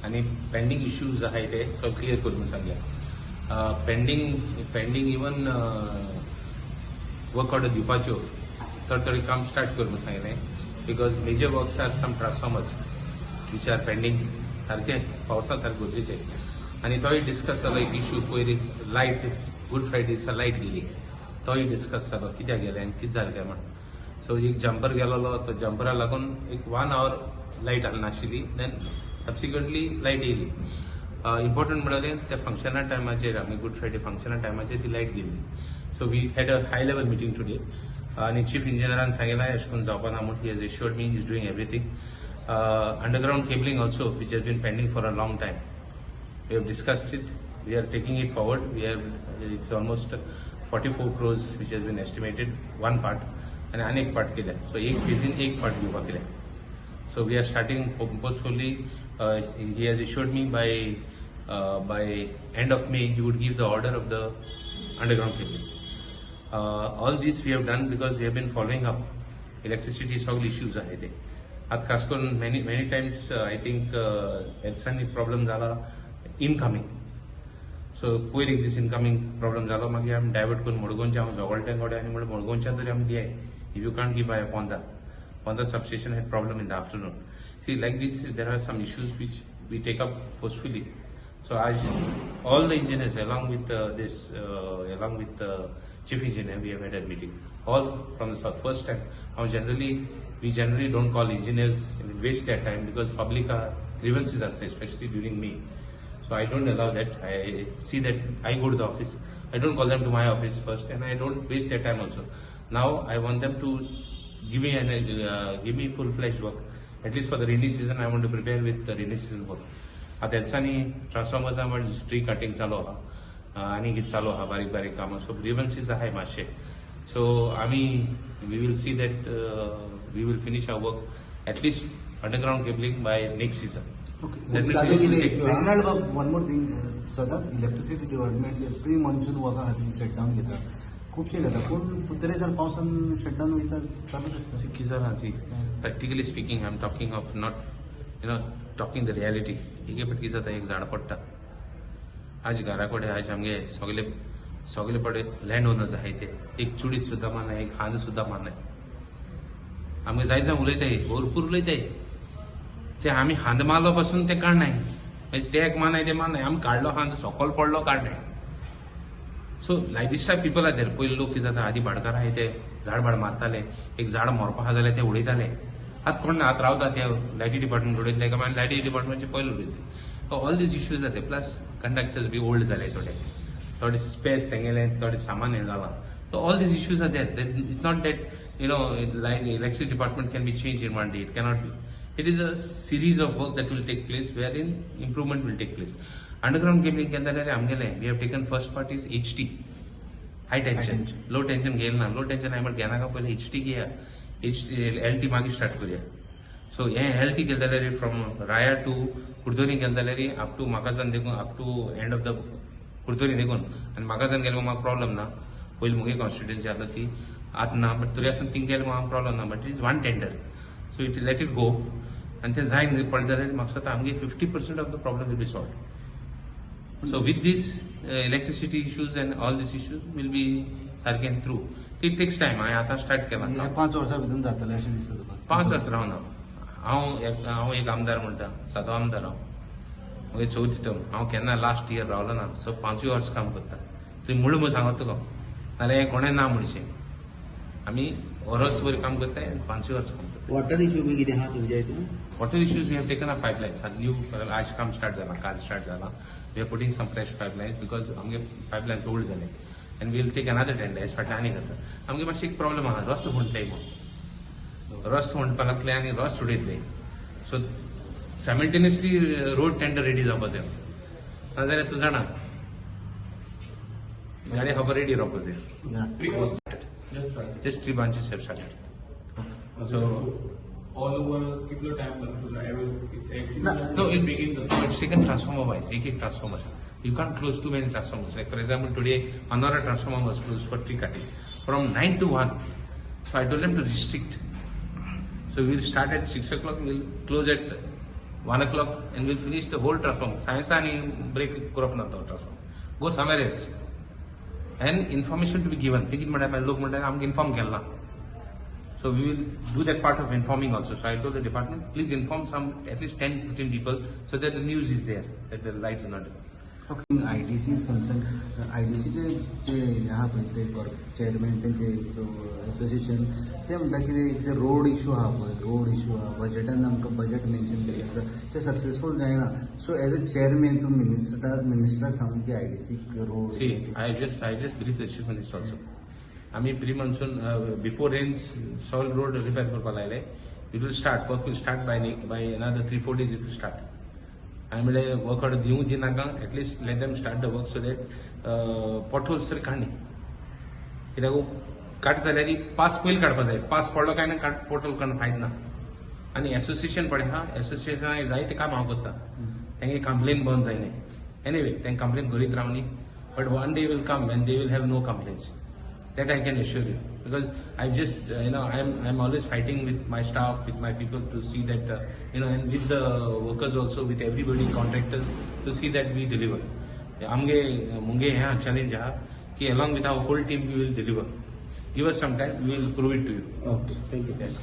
आनी pending issues आहाय ते सगळे क्लियर कर म्हणून सांगल्या. Pending even work order दिवपाच्यो, थोडे थोडे काम स्टार्ट कर म्हणून सांगलें, because major works are some transformers which are pending. सारकें पावसा सारकें गरजेचें. आनी तोय डिस्कस जालो एक इशू. पयर लायट, गुड फ्रायडे दिसा लायट गेली, तोय डिस्कस जालो, कित्याक गेलें आनी कितें जालें काय म्हण. सो एक जंपर गेलोलो, तो जंपरा लागून एक वन our light नाशिल्ली, then subsequently light येयली. इम्पॉर्टंट म्हणल्यार त्या फंक्शना टायमाचेर, आमी गुड फ्रायडे फंक्शना टायमाचेर ती लायट गेल्ली. So we had a high level meeting today आनी चीफ इंजिनियरान सांगितलें, अशें करून जावपा ना म्हूण. He has assured me is doing everything. Underground cabling also, which has been pending for a long time, we have discussed it. We are taking it forward. We have It's almost 44 crores which has been estimated, one part, आणि अनेक part केल्या. So एक फेजीन एक part घेवपाक केल्या. So we are starting purposefully. He has assured me by end of May he would give the order of the underground cabling. All this we have done because we have been following up electricity सगळे issues आहे ते. आतां खास करून many many times, I think, एरसांनी problem जाला incoming. So पयर एक दीस इनकमिंग प्रॉब्लम जालो, मागीर आमी डायवर्ट करून मडगांवचे, हांव झगोळटे कडेन आनी म्हणल्यार मडगांवच्यान तरी आमी दियाय. If you can't give by Ponda, Ponda substation had problem in the afternoon. See, like this, there are some issues which we take up forcefully. So as all the engineers, along with the chief engineer, we have had a meeting. All from the south. First time. How generally we generally don't call engineers and waste their time, because public are grievances are, especially during May. So I don't allow that. I see that I go to the office. I don't call them to my office first, and I don't waste their time also. Now I want them to give me full-fledged work. At least for the rainy season, I want to prepare with the rainy season work. आतां तेच्यानी ट्रान्सफॉर्मर्सा म्हण tree cutting चालू आहा आनी कितें चालू आहा, बारीक बारीक कामां. सो ग्रिवन्सीस आहाय मातशे. सो आमी we will see that we will finish our work, at least underground cabling, by next season. ताजो कितें इश्यू आहा? रेजिनाल्ड बाब, वन मोर थिंग. सदांच इलेक्ट्रिसिटी डिपार्टमेंट प्री मॉन्सून वर्का खातीर शटडावन घेता, खुबशे घेता, पूण तरी जर पावसान शटडावन वयता, चालूच आसता. कितें जालां, see, practically speaking, I am talking of, not talking the reality. एक फावट कितें जाता, एक झाड पडटा आज घरा कडेन. आज आमगे सगळे सगळे पडे लँड ओनर्स आहाय, ते एक चुडीत सुद्दां मारनाय, एक हांद सुद्दां मारनाय. आमगे जाय जाय उलयताय, भरपूर उलयताय ते. आमी हांद मारलो पासून ते काडनाय. मागीर ते एक मानाय, ते मानाय, आमी काडलो हांद, सकल पडलो, काडनाय. So like this type people are there. पयले लोक कितें जाता, आदी भाटकार आहाय ते झाड भाड मारताले, एक झाड मरपा आहा जाल्यार ते उडयताले. आतां कोण ना. आतां रावता ते लायटी डिपार्टमेंट उडयतले काय मागीर लायटी डिपार्टमेंटचे पयले उडयतले. ऑल these issues जाते. प्लस कंडक्टर्स बी ओल्ड जाले थोडे, थोडे स्पेस तेंगेले, थोडे सामान हें जालां. So all these issues are there. It's not that like electricity department can be changed in one day. It cannot be. It is a series of work that will take place, wherein improvement will take place. Underground cabling केन्ना जाल्यार आमगेलें, we have taken first part is HT, high tension. Low tension घेयला ना. लो tension हांवें म्हळें घेनाका, पयलें H T घेया, H L T मागीर start करुया. सो हें एल टी केलें जाल्यार फ्रॉम राया टू कुडतरी केलें जाल्यार अप टू मागाजान देखून, up to end of the Curtorim देखून, आनी मागाजान गेल्यार म्हाका प्रॉब्लम ना. पयलीं मुगे कॉन्स्टिट्युएन्सी आसलो ती आतां ना, बट तरी आसतना थिंग गेल्यार म्हाका प्रॉब्लम ना. But it is one tender, so it let it go. आनी तें जायन पडलें जाल्यार म्हाका दिसता आमगे 50% of the problem will be solve. So with this electricity issues and all these issues will be सारकें through. It takes time. हांवें आतां स्टार्ट केलां हे काम. 5 वर्सां भितर जातलें अशें दिसता तुका? 5 वर्स रावना. हांव एक आमदार म्हणटा, सादो आमदार हांव. मागीर चवथी टर्म. हांव केन्ना लास्ट इयर रावलो ना. सो पांचूय वर्स काम करता. तुवें म्हूण म्हूण सांगत तुका, नाल्यार हें कोणें ना म्हणचें. आमी वरसभर काम करताय आनी पांचूय वर्स काम करता. वॉटर इश्यू बी कितें आहा तुमच्या हितून? Water issues, we have taken up pipelines. New, आज काम स्टार्ट जाला, काल स्टार्ट जाला. We are putting some fresh pipelines because आमगे पायपलायन्स ओल्ड जाले, and we'll take another tender. हेच फाटल्यान आनी करता. आमगे मातशी एक प्रॉब्लम आहा, रस्तो म्हणटाय म्हूण, रस्तो म्हणपाक लागले आनी रस्तो उडयतले. So simultaneously road tender ready जावपा जाय, नाजाल्यार तूं जाणा, गाडी खबर रेडी रावपा जाय. Just three branches have started. So all over कितलो टाइम लागतो? No, it begin. No, it's taken transformer wise, एक एक transformer. You can't close too many transformers. Like, for example, today another transformer was closed for tree cutting from 9 to 1. So I told them to restrict. So we'll start at 6 o'clock, we'll close at 1 o'clock and we'll finish the whole transformer. सायन्सा आनी break करप ना तो transformer. Go somewhere else. And information to be given. ते कितें म्हणटा, मागीर लोक म्हणटा आमकां इन्फॉर्म केलें ना. So we will do that part of informing also. So I told the department, please inform some at least 10, 15 people so that the news is there, that the light is not. Okay, IDC is concern, आयडीसीचे जे हे आहा पळय ते chairman तेंचे association, ते म्हणटा कितें कितें road issue आहा पळय, रोड इशू आहा, बजेटान आमकां बजेट मेन्शन केल्लें आसा, तें सक्सेसफूल जायना. सो एज अ चेअरमॅन तूं मिनिस्टराक सांगून की आयडीसीक road See, I just brief the chief minister also. आम्ही pre monsoon, before rains soil road repair करपाक लायले. It will start, work will start by another 3-4 days it will start. हांवें म्हणलें work order दिवं दिनाका, at least let them start the work so that potholes तरी काडणी. कित्याक काडटा जाल्यार pass पयलीं काडपा जाय. पास पडलो काय ना काड पोटहोल काडून फायद ना. आनी एसोसिएशन पळय आहा, एसोसिएशनान जायते काम हांव करता, तेंगे कंप्लेन बंद जायना. एनिवे, तेंका कंप्लेन करीत Rawani, but one day will come and they will have no complaints. That I can assure you, because I just I am always fighting with my staff, with my people to see that and with the workers also, with everybody, contractors, to see that we deliver. आमगे मुगे हें challenge आहा की along with our whole team we will deliver. Give us some time, we will prove it to you. Okay, thank you. Yes.